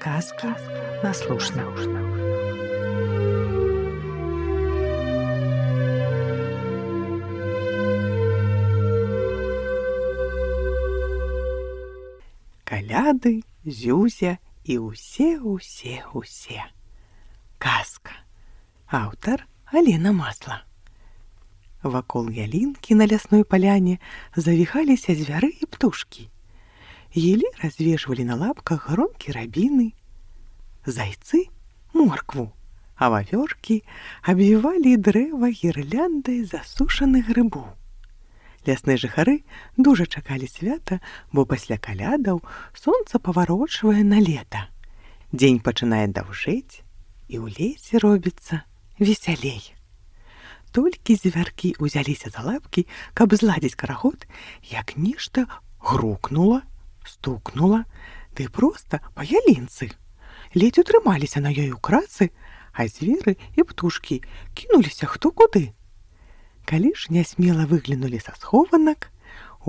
Казкі на слушна. Каляды, Зюзя і ўсе, усе, усе. Казка. Аўтар Алена Масла. Вакол ялінкі на лясной паляне завіхаліся звяры і птушкі. Елі развешвалі на лапках гронкі рабіны, зайцы моркву, а вавёркі абвівалі дрэва гірляндай засушаных грыбоў. Лясныя жыхары дужа чакалі свята, бо пасля калядаў сонца паварочвае на лета. Дзень пачынае даўжэць, і ў лесе робіцца весялей. Толькі звяркі ўзяліся за лапкі, каб зладзіць карагод, як нешта грукнула, стукнула, ды проста па ялінцы. Ледзь утрымаліся на ёй у крацы, а зверы і птушкі кінуліся хто куды. Калі ж нясмела выглянулі са схованак,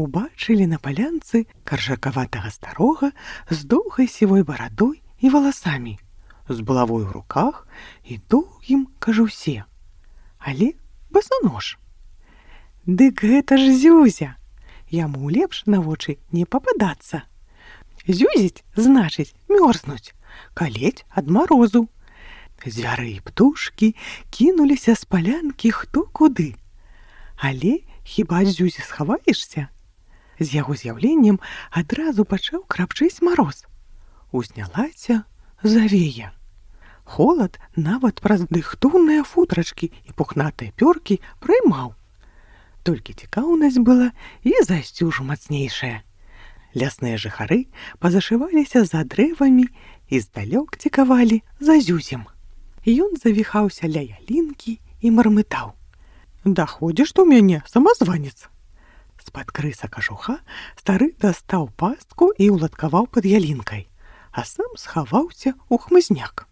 убачылі на палянцы каржакаватага старога з доўгай сівой барадой і валасамі, з булавой у руках і доўгім кажусе. Але басанож. Дык гэта ж Зюзя! Яму лепш на вочы не пападацца. Зюзіць значыць мёрзнуць, калець ад марозу. Звяры і птушкі кінуліся з палянкі хто куды. Але хіба ад Зюзі схаваешся? З яго з'яўленнем адразу пачаў крапчыць мароз. Узнялася завея. Холад нават праз дыхтунныя футрачкі і пухнатыя пёркі праймаў. Толькі цікаўнасць была і за сцюжу мацнейшая. Лясныя жыхары пазашываліся за дрэвамі і здалёк цікавалі за Зюзем. Ён завіхаўся ля ялінкі і мармытаў: «Даходзіш ты ў мяне, самазванец!» З-пад крыса кажуха стары дастаў пастку і ўладкаваў пад ялінкай, а сам схаваўся ў хмызняк.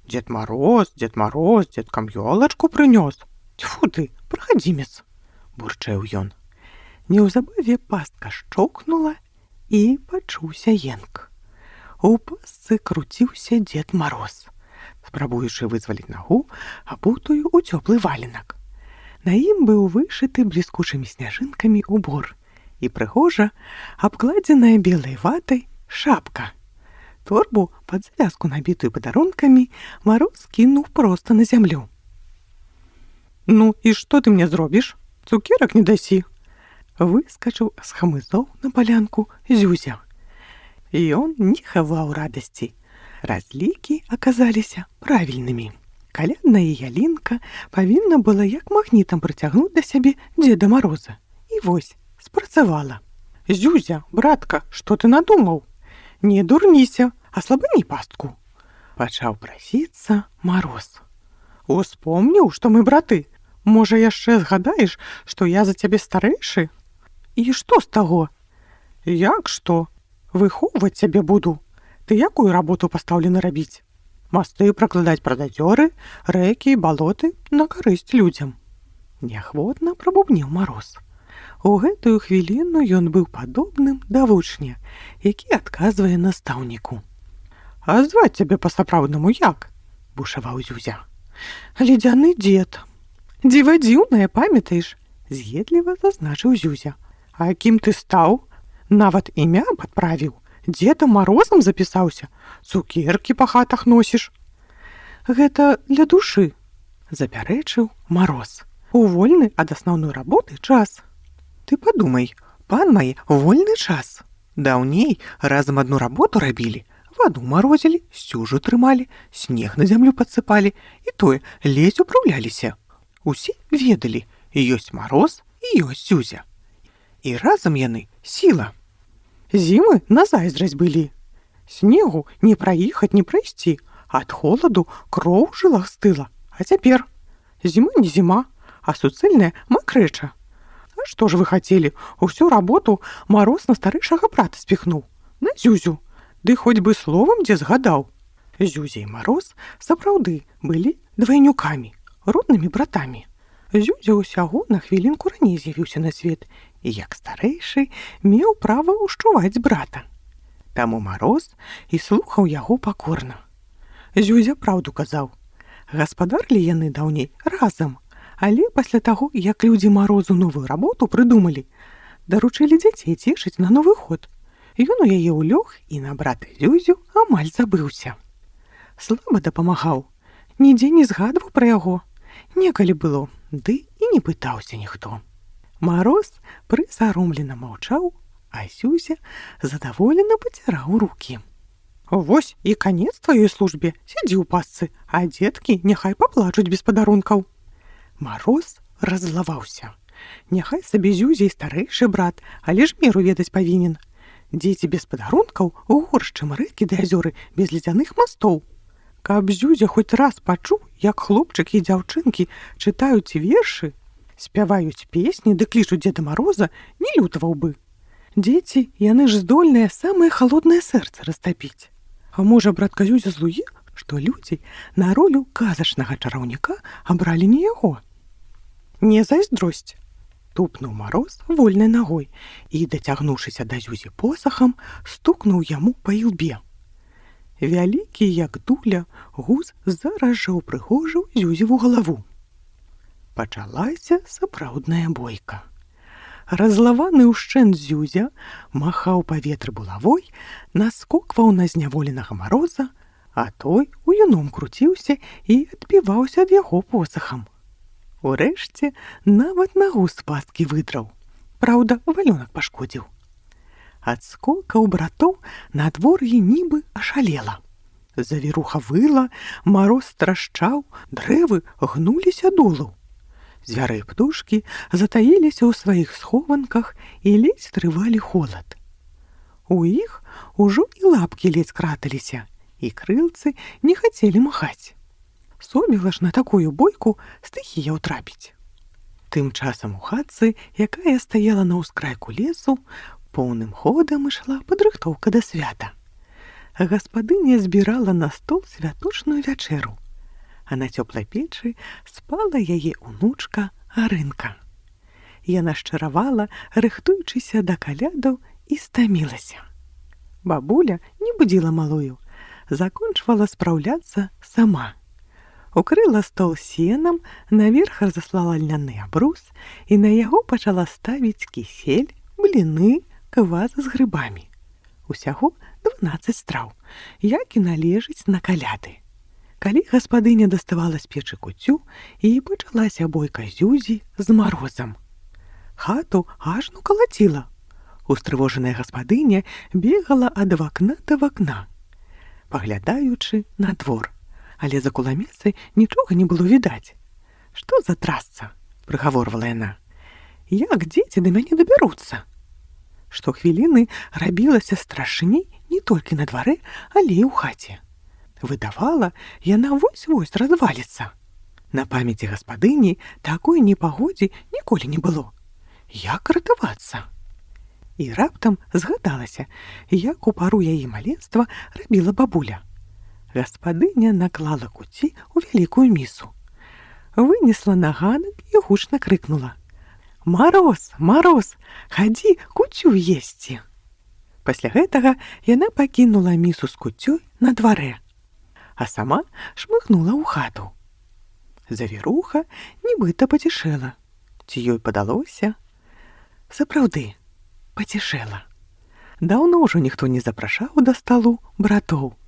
Дед Мороз, Дед Мороз, деткам ёлачку прынёс. Тьфу ты, прахадзімец, бурчэў ён. Неўзабаве пастка шчокнула, і пачуўся енк. У пастцы круціўся Дед Мороз, спрабуючы вызваліць нагу, абутую ў цёплы валенак. На ім быў вышыты бліскучымі сняжынкамі убор і прыгожа абкладзеная белай ватай шапка. Торбу пад завязку, набітую падарункамі, Мароз кінуў проста на зямлю. «Ну і што ты мне зробіш? Цукерак не дасі!» Выскачыў з хамызоў на палянку Зюзя. Ён не хаваў радасці. Разлікі аказаліся правільнымі. Калядная ялінка павінна была як магнітам прыцягнуць да сябе Дзеда Мароза. І вось спрацавала. «Зюзя, братка, што ты надумаў? Не дурніся, аслабыні пастку!» Пачаў прасіцца Мароз. «Успомніў, што мы браты? Можа, яшчэ згадаеш, што я за цябе старэйшы? І што з таго?» «Як што? Выхоўваць цябе буду. Ты якую работу пастаўлены рабіць? Масты пракладаць праз азёры, рэкі, балоты на карысць людзям». Неахвотна прабубніў Мароз. У гэтую хвіліну ён быў падобным да вучня, які адказвае настаўніку. «А зваць цябе па-сапраўднаму як?» бушаваў Зюзя. «Ледзяны дзед». «Дзіва дзіўнае, памятаеш?» з'едліва зазначыў Зюзя. «А кім ты стаў? Нават імя падправіў. Дзедам Марозам запісаўся. Цукеркі па хатах носіш». «Гэта для душы», запярэчыў Мароз. «У вольны ад асноўной работы час. Ты падумай, пан мой, вольны час. Даўней разам адну работу рабілі, ваду марозілі, сцюжу трымалі, снег на зямлю падсыпалі і тое ледзь упраўляліся. Усе ведалі, ёсць Мароз і ёсць Зюзя. І разам яны сіла. Зімы на зайздрасць былі. Снегу не праехаць, не прайсці, ад холаду кроў у жылах стыла. А цяпер зіма не зіма, а суцэльная макрэча. А што ж вы хацелі? Усю работу Мароз на старэйшага брата спіхнуў, на Зюзю. Ды хоць бы словам дзе згадаў». Зюзя і Мароз сапраўды былі двайнюкамі, роднымі братамі. Зюзя ўсяго на хвілінку раней з'явіўся на свет і, як старэйшы, меў права ўшчуваць брата. Таму Мароз і слухаў яго пакорна. Зюзя праўду казаў. Гаспадарылі яны даўней разам, але пасля таго, як людзі Марозу новую работу прыдумалі, даручылі дзяцей цешыць на Новы год. Ён у яе ўлёг і на брата Зюзю амаль забыўся. Слаба дапамагаў, нідзе не згадваў пра яго. Некалі было, ды і не пытаўся ніхто. Мароз прысаромлена маўчаў, а Зюзя задаволена паціраў рукі. Вось і канец тваёй службе, сядзі ў пастцы, а дзеткі няхай паплачуць без падарункаў. Мароз раззлаваўся. Няхай сабе Зюзя і старэйшы брат, але ж меру ведаць павінен. Дзеці без падарункаў горш, чым рэкі ды азёры без ледзяных мастоў. Каб Зюзя хоць раз пачуў, як хлопчыкі і дзяўчынкі чытаюць вершы, спяваюць песні ды клічуць Дзеда Мароза, не лютаваў бы. Дзеці, яны ж здольныя самае халоднае сэрца растапіць. А можа, братка Зюзя злуе, што людзі на ролю казачнага чараўніка абралі не яго. Не зайздросць! Тупнуў Мароз вольнай нагой і, дацягнуўшыся да Зюзі посахам, стукнуў яму па ілбе. Вялікі, як дуля, гуз зараз жа ўпрыгожыў Зюзеву галаву. Пачалася сапраўдная бойка. Разлаваны ўшчэнт Зюзя махаў паветры булавой, наскокваў на зняволенага Мароза, а той уюном круціўся і адбіваўся ад яго посахам. Урэшце нават нагу з пасткі выдраў. Праўда, валёнак пашкодзіў. Ад скокаў братоў надвор'е нібы ашалела. Завіруха выла, мароз трашчаў, дрэвы гнуліся долу. Звяры і птушкі затаіліся ў сваіх схованках і ледзь трывалі холад. У іх ужо і лапкі ледзь краталіся, і крылцы не хацелі махаць. Сомела ж на такую бойку стыхія ўтрапіць. Тым часам у хатцы, якая стаяла на ўскрайку лесу, поўным ходам ішла падрыхтоўка да свята. Гаспадыня збірала на стол святочную вячэру, а на цёплай печы спала яе унучка Арынка. Яна шчыравала, рыхтуючыся да калядаў, і стамілася. Бабуля не будзіла малую, закончвала спраўляцца сама. Укрыла стол сенам, наверх разаслала льняны абрус і на яго пачала ставіць кісель, бліны, квас з грыбамі. Усяго 12 страў, як і належыць на каляды. Калі гаспадыня даставала з печы куцю, і пачалася бойка Зюзі з Марозам. Хату ажно калаціла. Устрывожаная гаспадыня бегала ад вакна да вакна, паглядаючы на двор. Але за куламецай нічога не было відаць. Што за трасца? Прыгаворвала яна. Як дзеці да мяне дабяруцца? Штохвіліны рабілася страшней не толькі на дварэ, але і ў хаце. Выдавала, яна вось-вось разваліцца. На памяці гаспадыні такой непагодзі ніколі не было. Як ратавацца? І раптам згадалася, як у пару яе маленства рабіла бабуля. Гаспадыня наклала куці ў вялікую місу. Вынесла на ганак і гучна крыкнула: « Мароз, Мароз, хадзі куцю есці. Пасля гэтага яна пакінула місу з куцёй на дварэ, а сама шмыгнула ў хату. Завіруха нібыта пацішэла. Ці ёй падалося? Сапраўды, пацішэла. Даўно ўжо ніхто не запрашаў да сталу братоў.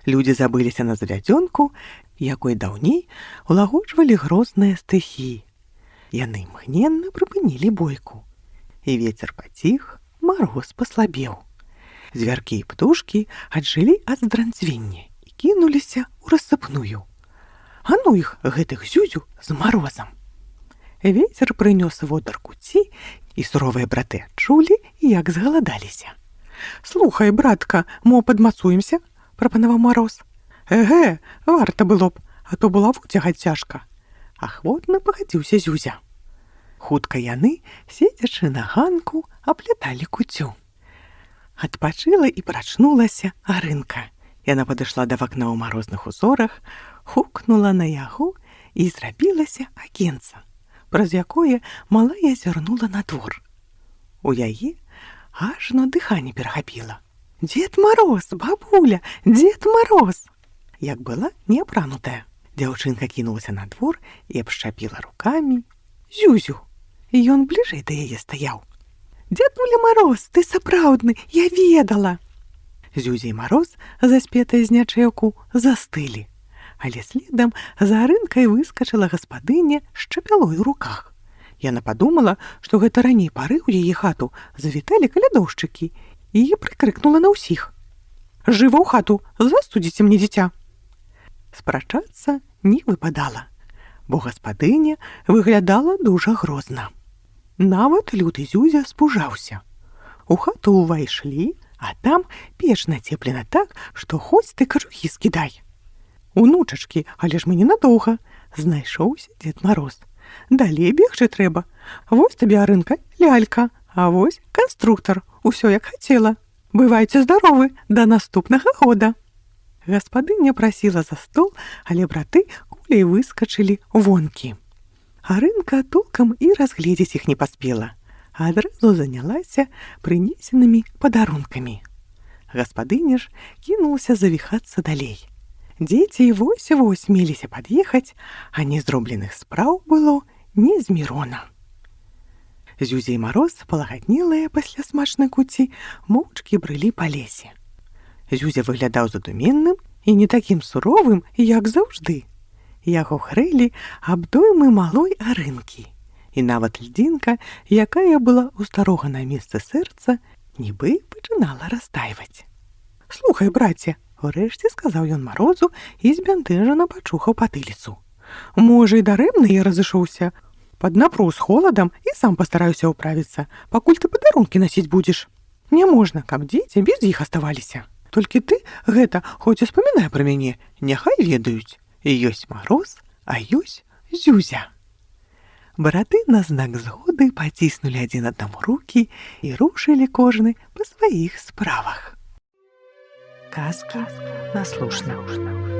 Людзі забыліся на завядзёнку, якой даўней улагоджвалі грозныя стыхіі. Яны імгненна прыпынілі бойку. І вецер паціх, мароз паслабеў. Звяркі і птушкі аджылі ад здранцвення і кінуліся ў рассыпную. А ну іх, гэтых Зюзю з Марозам. Вецер прынёс водар куці, і суровыя браты адчулі, як згаладаліся. Слухай, братка, мо падмацуемся, прапанаваў Мароз. Эге, варта было б, а то булаву цягаць цяжка. Ахвотна пагадзіўся Зюзя. Хутка яны, седзячы на ганку, апляталі куцю. Адпачыла і прачнулася Арынка. Яна падышла да вакна ў марозных узорах, хукнула на яго і зрабілася акенца, праз якое малая зірнула на двор. У яе ажно дыханне перахапіла. Дед Мароз, бабуля, Дед Мароз! Як была неапранутая. Дзяўчынка кінулася на двор і абшчапіла рукамі Зюзю. Ён бліжэй да яе стаяў. Дзядуля Мароз, ты сапраўдны, я ведала. Зюзя і Мароз, заспетыя з нячэўку, застылі. Але следам за Арынкай выскачыла гаспадыня з чапялой у руках. Яна падумала, што гэта раней пары ў яе хату завіталі калядоўшчыкі, і прыкрыкнула на ўсіх: « Жыва ў хату, застудзіце мне дзіця. Спрачацца не выпадала, бо гаспадыня выглядала дужа грозна. Нават люты Зюзя спужаўся. У хату ўвайшлі, а там печ нацеплена так, што хоць ты кажухі скідай. Унучачкі, але ж мы ненадоўга, знайшоўся Дед Мароз. Далей бегчы трэба. Вось табе, Арынка, лялька, а вось канструктар, усё як хацела. Бывайце здаровы, да наступнага года. Гаспадыня прасіла за стол, але браты куляй выскачылі вонкі. Арынка толкам і разгледзець іх не паспела, а адразу занялася прынесенымі падарункамі. Гаспадыня ж кінулася завіхацца далей. Дзеці вось-вось меліся пад'ехаць, а незробленых спраў было не змірона. Зюзя і Мароз, палагаднелыя пасля смачнай куці, моўчкі брылі па лесе. Зюзя выглядаў задуменным і не такім суровым, як заўжды. Яго грэлі абдоймы малой Арынкі. І нават льдзінка, якая была ў старога на месцы сэрца, нібы пачынала растайваць. Слухай, браце, урэшце сказаў ён Марозу і збянтэжана пачухаў патыліцу. Можа, і дарэмна я разышоўся. Паднапру з холадам і сам пастараюся ўправіцца, пакуль ты падарункі насіць будзеш. Не можна, каб дзеці без іх аставаліся. Толькі ты гэта хоць успамінай пра мяне, няхай ведаюць. Ёсць Мароз, а ёсць Зюзя. Браты на знак згоды паціснулі адзін аднаму рукі і рушылі кожны па сваіх справах. Казкі на слушна.